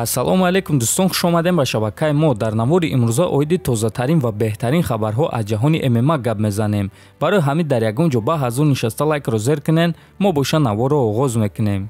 Ассалому алайкум дӯстон, хуш омадем ба шабакаи мо. Дар навори имрӯза оиди тозатарин ва беҳтарин хабарҳо аз ҷаҳони ММА гап мезанем. Барои ҳамин дар ягон ҷо ба ҳазур нишаста лайкро зер кунен, мо боша наворро оғоз мекунем.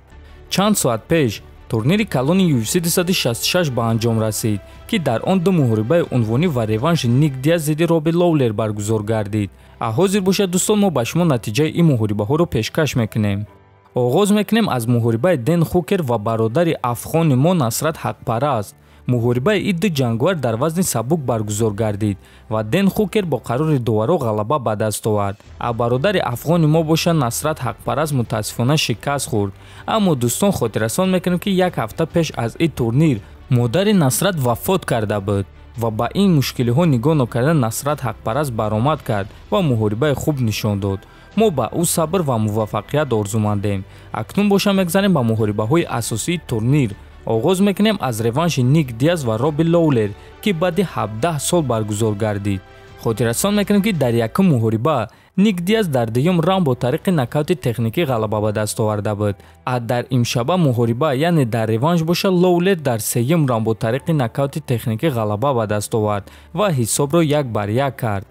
Чанд соат пеш турнири калони UFC 266 ба анҷом расид, ки дар он ду муҳорибаи унвонӣ ва реванши Ник Диаз зидди Робби Лоулер баргузор гардид. Ҳозир бошад дӯстон, мо ба шумо натиҷаи ин муҳорибаҳоро пешкаш мекунем. Оғоз мекунем аз муҳорибаи Ден Хукер ва бародари афғони мо Насрат Ҳақпараст. Муҳорибаи ин ду ҷанговар дар вазни сабук баргузор гардид ва Ден Хукер бо қарори доваро ғалаба ба даст овард. А бародари афғони мо бошад Насрат Ҳақпараст мутаассифона шикаст хӯрд. Аммо дӯстон, хотиррасон мекунем, ки як ҳафта пеш аз ин турнир модари Насрат вафот карда буд ва ба ин мушкилиҳо нигоҳ нокарда Насрат Ҳақпараст баромад кард ва муҳорибаи хуб нишон дод. Мо ба ӯ сабр ва муваффақият орзумандем. Акнун боша мегзарем ба муҳорибаҳои асосии турнир. Оғоз мекунем аз реванши Ник Диаз ва Робби Лоулер, ки баъди 17 сол баргузор гардид. Хотиррасон мекунем, ки дар якум муҳориба Ник Диаз дар дуюм раунд бо тариқи нокаути техникӣ ғалаба ба даст оварда буд. А дар имшаба муҳориба, яъне дар реванш боша, Лоулер дар сеюм раунд бо тариқи нокаути техникӣ ғалаба ба даст овард ва ҳисобро 1-1 кард.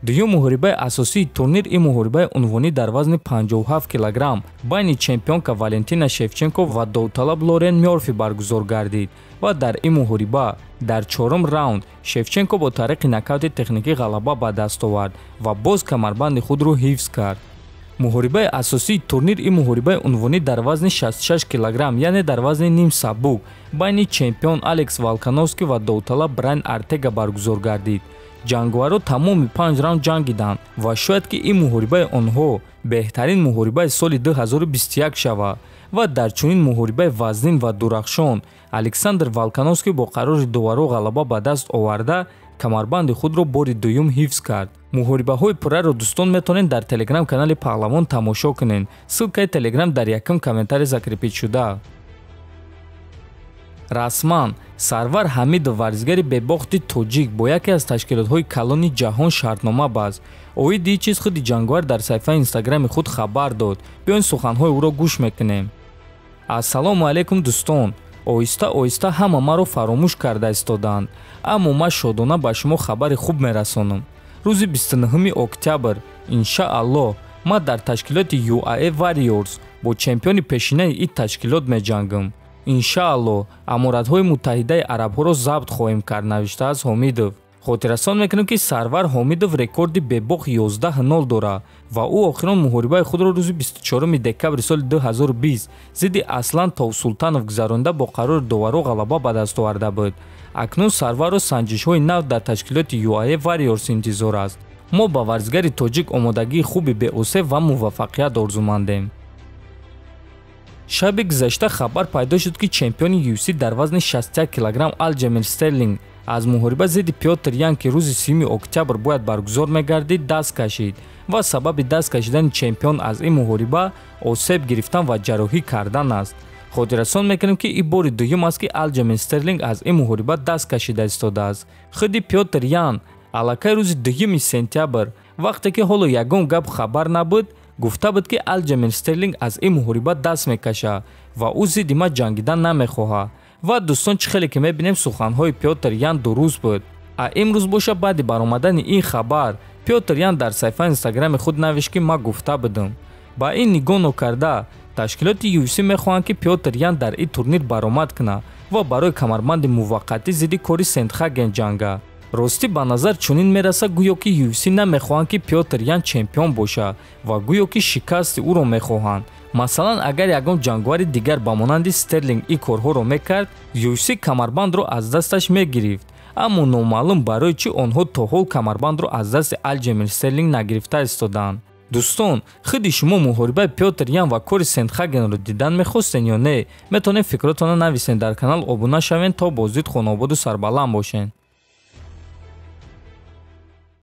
Дуюм муҳорибаи асосии турнир ин муҳорибаи унвонӣ дар вазни 57 килограмм байни чемпионка Валентина Шевченко ва довталаб Лорен Мёрфи баргузор гардид ва дар ин муҳориба дар чорум раунд Шевченко бо тариқи нокаути техникӣ ғалаба ба даст овард ва боз камарбанди худро ҳифз кард. Муҳорибаи асосии турнир ин муҳорибаи унвонӣ дар вазни 66 килограмм, яъне дар вазни ним сабук байни чемпион Алекс Волкановски ва довталаб Брайан Артега баргузор гардид. Ҷанговарҳо тамоми 5 раунд ҷангиданд ва шояд ки ин муҳорибаи онҳо беҳтарин муҳорибаи соли 2021 шавад ва дар чунин муҳорибаи вазнин ва дурахшон Александр Волкановский бо қарори доваро ғалаба ба даст оварда камарбанди худро бори дуюм ҳифз кард. Муҳорибаҳои пурраро дӯстон метавонед дар телеграм канали Паҳлавон тамошо кунед. Ссылкаи телеграм дар якум комментарий закрепить шуда. Расман Сарвар Ҳамидов, варзигари бебохти тоҷик, бо яке аз ташкилотҳои калони ҷаҳон шартнома баст. Оиди ин чиз худи ҷанговар дар саҳифаи инстаграми худ хабар дод. Биёин суханҳои ӯро гӯш мекунем. Ассалому алайкум дӯстон. Оҳиста оҳиста ҳама маро фаромӯш карда истодаанд, аммо ман шодона ба шумо хабари хуб мерасонам. Рӯзи 29 октябр, иншааллоҳ, ман дар ташкилоти UAE Warriors бо чемпиони пешинаи ин ташкилот меҷангам. Иншааллоҳ, Аморатҳои Муттаҳидаи Арабҳоро забт хоҳем кард, навиштааст Ҳомидов. Хотиррасон мекунем, ки Сарвар Ҳомидов рекорди бебохт 11-0 дорад ва ӯ охирон муҳорибаи худро рӯзи 24 декабри соли 2020 зидди Аслан Товсултанов гузаронида бо қарори доваро ғалаба ба даст оварда буд. Акнун Сарварро санҷишҳои нав дар ташкилоти UAE Warriors интизор аст. Мо ба варзигари тоҷик омодагии хуби беосеб ва муваффақият орзумандем. Шаби гузашта хабар пайдо шуд, ки чемпиони UFC дар вазни 61 килограмм Алҷамин Стерлинг аз муҳориба зидди Пётр Ян, ки рӯзи 3 октябр бояд баргузор мегардид, даст кашид ва сабаби даст кашидани чемпион аз ин муҳориба осеб гирифтан ва ҷарроҳӣ кардан аст. Хотиррасон мекунем, ки ин бори дуюм аст, ки Алҷамин Стерлинг аз ин муҳориба даст кашида истодааст. Худи Пётр Ян аллакай рӯзи 2 сентябр, вақте ки ҳоло ягон гап хабар набуд, гуфта буд, ки Алҷамин Стерлинг аз ин муҳориба даст мекашад ва ӯ зидди ман ҷангидан намехоҳад. Ва дӯстон, чӣ хеле ки мебинем, суханҳои Пётр Ян дуруст буд. А имрӯз боша баъди баромадани ин хабар Пётр Ян дар саҳифаи инстаграми худ навишт, ки ман гуфта будам. Ба ин нигоҳ нокарда ташкилоти UFC мехоҳанд, ки Пётр Ян дар ин турнир баромад кунад ва барои камарбанди муваққатӣ зидди Кори Сентхаген ҷангад. Ростӣ ба назар чунин мерасад, гӯё ки UFC намехоҳанд, ки Пётр Ян чемпион бошад ва гӯё ки шикасти ӯро мехоҳанд. Масалан, агар ягон ҷанговари дигар ба монанди Стерлинг ин корҳоро мекард, UFC камарбандро аз дасташ мегирифт. Аммо номаълум барои чӣ онҳо то ҳол камарбандро аз дасти Алҷамин Стерлинг нагирифта истодаанд. Дӯстон, худи шумо муҳорибаи Пётр Ян ва Кори Сентхагенро дидан мехостен ё не? Метавонед фикротонро нависен, дар канал обуна шавен, то боздид хонаободу сарбаланд бошен.